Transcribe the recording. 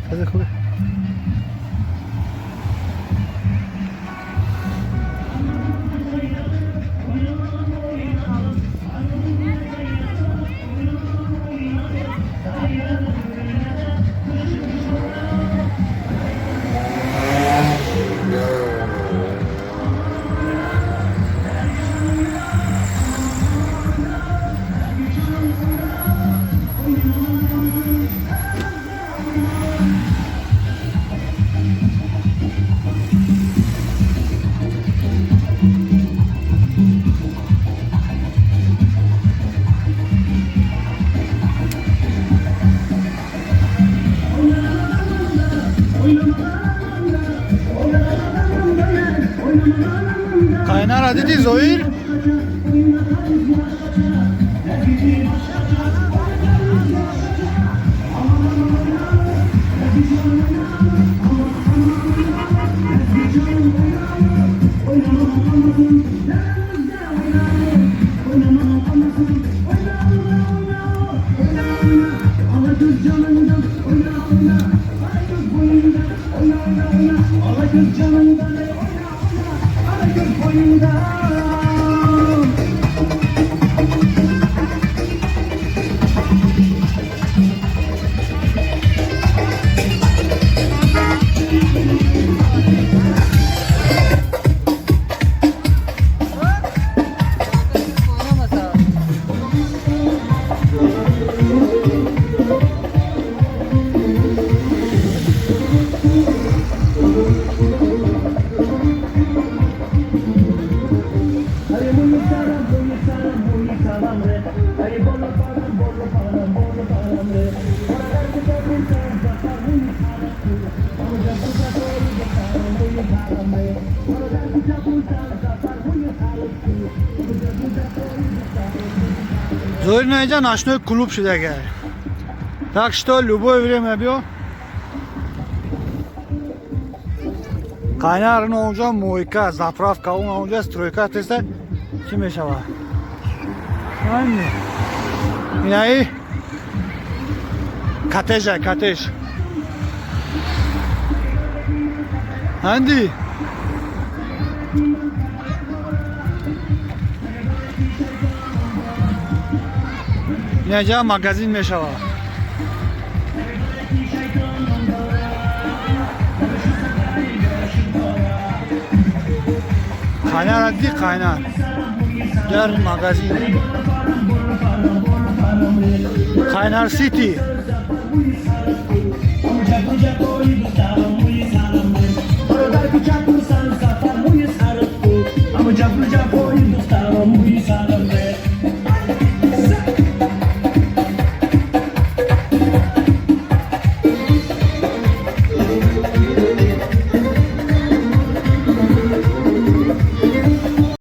Хеле хубе. Қайнара дидӣ, Зоир? Зоир, наинҷа ночной клуб шудага. Так что любое время биё. Қайнар онҷо мойка, заправка, он онҷа стройка теста чӣ мешавад? Инаи коттежа, коттеж. Анди. Инаҷа магазин мешавад. Қайнар ди, қайнар. Дар магазин. Қайнар Сити.